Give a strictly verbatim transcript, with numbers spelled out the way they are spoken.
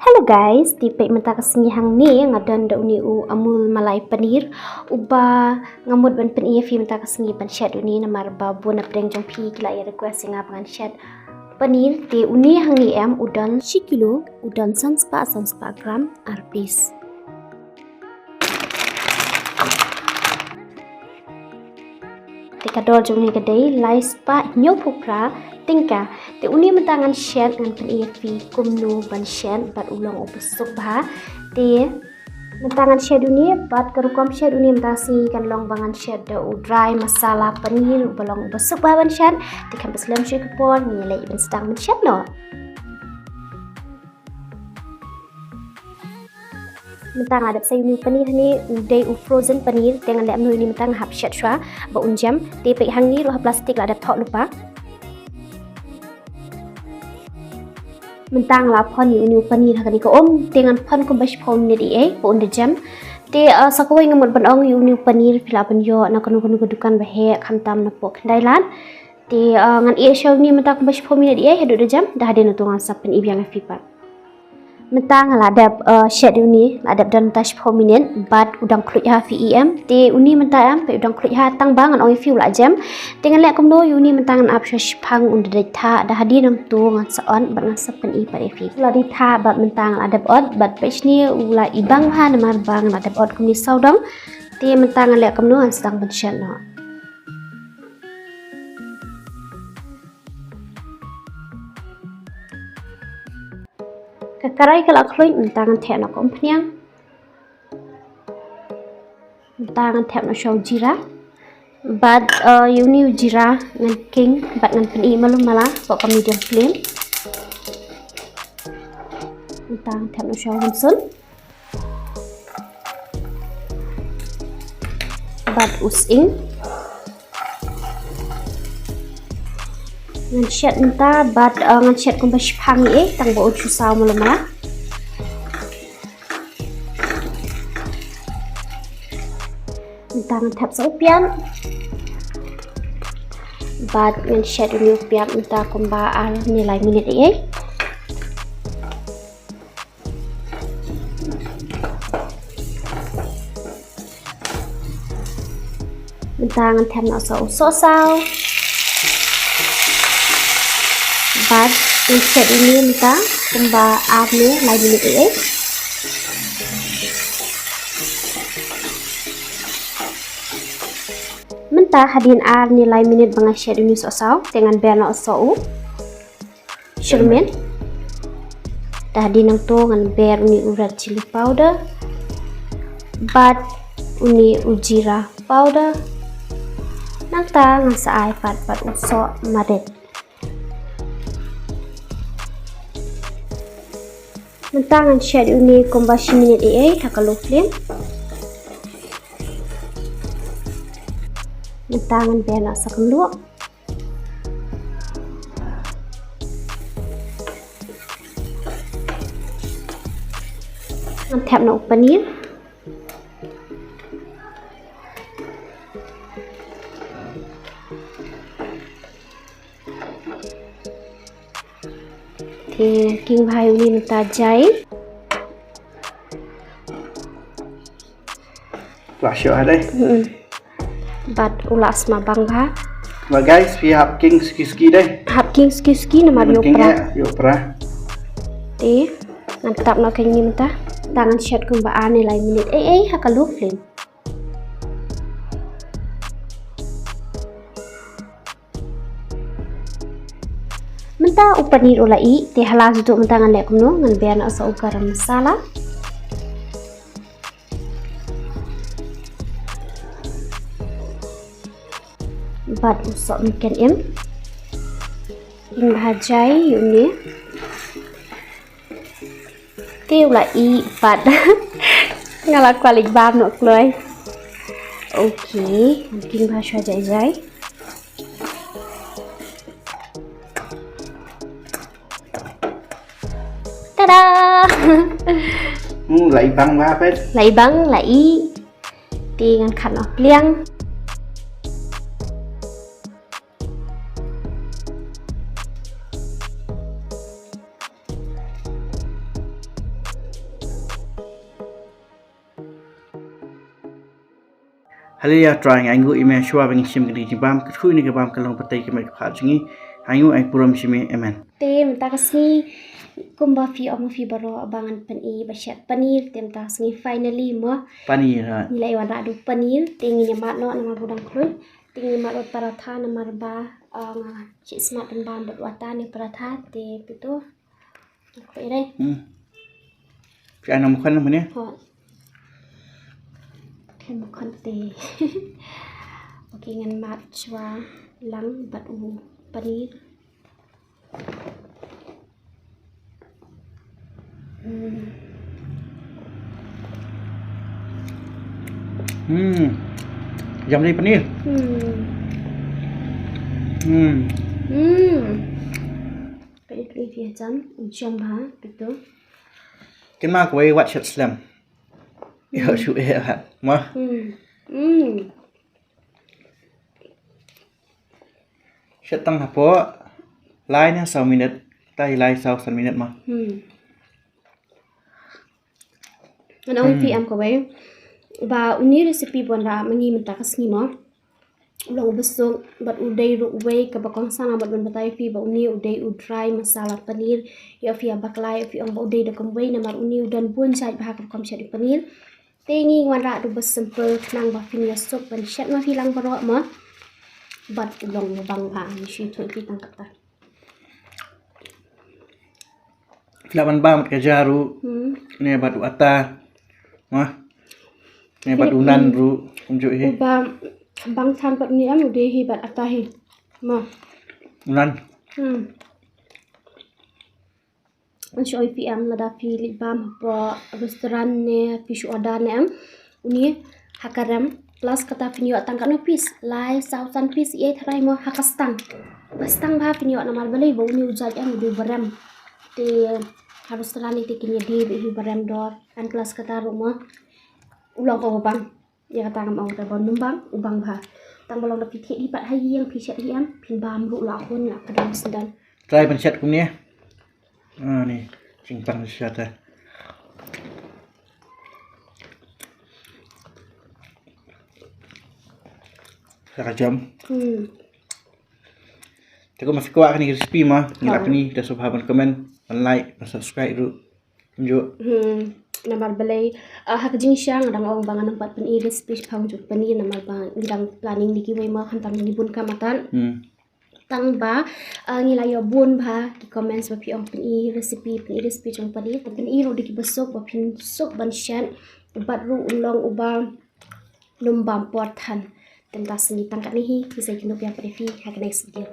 Hello guys, te peit mynta ka sngi hangne nga don da une u Amul Malai Paneer uba nga mut ban pyni ïa phi mynta ka sngi ban shet une namar ba bun na pdeng jong phi ki la ïa request ïa nga ba ngan shet paneer. Te une hangne em u don shi kilo, u don san spah, san spah gram ar piece. Te ka dor jong une ka dei lai spah hynñiewphew phra tyngka. Te une mynta ngan shet, ngan pyni ïa phi kumno ban shet bad u long uba suk bha. Te mynta ngan shet une bad ka rukom shet une mynta shi kan long ba ngan shet da u dry masala paneer uba long uba suk bha ban shet. Te khlem pynslem shuh ïa ka por, ngin ïa leit ban sdang ban shet noh. Mynta nga dep sa ïa une u paneer hangne, u dei u frozen paneer, te ngan leh kumno ïa une mynta nga hap shet shuwa ba un jem. Te peit hangne ruh ha plastik la dep thoh lypa. Mynta nga la phon ïa une u paneer ha kane ka um, te ngan phon kumba shiphew minit ïa ba un da jem. Te, uh, sa kawei nga mut ban ong ïa une u paneer phi lah ban ïoh na kano kano ka dukan ba heh, khamtam na poh khyndai lad. Te, uh, ngan ïeh shuwa une mynta kumba shiphew minit ïa haduh da jem, da hadien nangto ngan sa pyni biang ïa phi pat. Mynta nga la dep, uh, shet une, la dep don mynta shiphew minit bad u dang khluit ha, phi i em. Te une mynta em, peit u dang khluit ha, tang ba ngan ong ïa phi u la jem. Te ngan leh kumno ïa une mynta, ngan ap shuwa shiphang un da dei thah, da hadien nangto ngan sa on bad ngan sa pyni pat ïa phi. La dei thah bad mynta nga la dep ot bad peit shane u la i bang bha namar ba nga la dep ot kumne sawdong. Te mynta ngan leh kumno, ngan sdang ban shet noh. Ka karai ka la khluit, mynta ngan thep noh ka umphniang. Mynta ngan thep noh shuwa u jira. Bad, uh, ïa une u jira ngan king bad ngan pyni malu mala hapoh ka medium flame. Mynta ngan thep noh shuwa u rynsun bad u sying. Ngan shet mynta bad, uh, ngan shet kumba shiphang ïa, tang ba un shu saw malu mala. Mynta ngan thep sa u piat bad ngan shet une u piat mynta kumba ar ne lai minit ïa. Mynta ngan thep noh sa u sohsaw bad ngan shet une mynta kumba ar ne lai minit ïa. Mynta hadien ar ne lai minit ba nga shet une sohsaw, te ngan ber noh sa u shyrmen. Da hadien nangto ngan ber une u red chilli powder bad une u jira powder. Nangta ngan sa ai pat bad u soh marit. Mynta ngan shet une kumba shi minit ïa ha ka low flame. Mynta ngan ber noh sa kynduh. Ngan thep noh u paneer. Te king bha ïa une mynta jai. Lah shuh dei. Hmm. Bad u la sma bang bha. Ba guys, phi hap king suki suki dei. Hap king suki suki namar ïoh pra. Ïoh pra. Te ngan tap noh kane mynta. Te ngan shet kumba ar ne lai minit ei ei ha ka low flame. Mynta u paneer u la ih, te hala jutu mynta ngan leh kumno, ngan ber noh sa u garam masala. Bad u soh mynken im. Ing bha jai ïa une. Te u la ih pat. Nga la kwah leit bam noh kloi. Okay, king bha shuwa jai jai. Tada! Hmm, la ih bang bha pat. La ih bang, la ih. Te ngan khat noh pliang. Haleluya, Trai, nga ainguh ïa me shuwa ba ngi shim kane ka jingbam, katkum kane ka bam ka long pateng ka met ka phad jong ngi. Nga ainguh, nga ai burom sha me. Amen. Te mynta ka sngi, kumba phi ong ma phi baroh ba ngan pyni ba shet paneer, te mynta ka sngi finally mo. Paneer, ha. Ngi la ïa wanrah da u paneer, te ngin ïa mad noh namar ba u dang khluit. Te ngin ïa mad noh paratha namar ba, ah, nga shu smat ban bam bad u ata ne paratha, te pito. Khluit re. Hmm. Phi ai nongmykhong mynne? Hooid. Ai nongmykhong te. Okay, ngan mad shuwa lang bad u paneer. Hmm. Hmm. Ïam dei paneer. Hmm. Hmm. Hmm. Ka ïa ka ïa jan u jam bha pito. Kynmaw kawei wat shet slem. Ïoh shu eh bha. Mo. Hmm. Hmm. Shet tang hapoh lai ne saw minit. Tai lai saw san minit mo. Hmm. Ngan ong ïa phi em kawei ba une recipe ba wanrah ma ngi mynta ka sngi mo, u long uba suk bad u dei ruh uwei kaba kongsan, bad ban batai ïa phi ba une u dei u dry masala paneer. Ïoh phi ïa bakla, ïoh phi ong ba u dei da kumwei namar une u don bun jait bha ka rukom shet ïa u paneer. Te ngi wanrah da uba simple khnang ba phin ïa suk ban shet ma phi lang baroh mo. Bad u long uba bang bha, ngi shu ïathuh ïa phi tang katta. Phi lah ban bam bad ka ja ruh. Hmm. Ne bad u ata. Mo. Ne bad u nan ruh. Kumjuh hi. Uba bang than bad une em u dei hi bad ata hi. Mo. U nan. Hmm. Ngan shu ong ïa phi em, lada phi leit bam hapoh restaurant ne phi shu order ne em, une ha ka rem, plus kata phin ïoh tang katno piece, lai saw san piece ïa tharai mo, ha ka stang. Ba stang bha phin ïoh namar balei ba une u jait em u dei uba rem. Te ha restaurant te kin ïa die beit hi uba rem dor, and plus kata ruh mo u long kaba bang. Ïa kata ngam ong te ba un ym bang, u bang bha. Tang ba long da phi thied hi pat ha ïing, phi shet hi em, phin bam ruh la hun, la ka dang syndon. Try ban shet kumne. Ah, ni, jingpang shet eh. Sa ka jam. Hmm. Te kumba phi kwah kane ka recipe mo, ngi la pyni, da sngewbha ban comment, ban like, ban subscribe ruh. Kumjuh. Hmm, namar balei, ah, ha ka jingshisha nga dang ong ba ngan ym pat pyni recipe shaphang jong u paneer namar ba ngi dang planning da kiwei mo, khamtam ngi bun kam atan. Hmm. Tang ba, ah, ngi la ïoh bun bha ki comments ba phi ong pyni recipe, pyni recipe jong u paneer. Pyni ruh da kiba suk ba phin suk ban shet, bad ruh u long uba ym bam por than. Te mynta ka sngi tang katne hi, ngi sa ïakynduh biang pat ïa phi ha ka next video.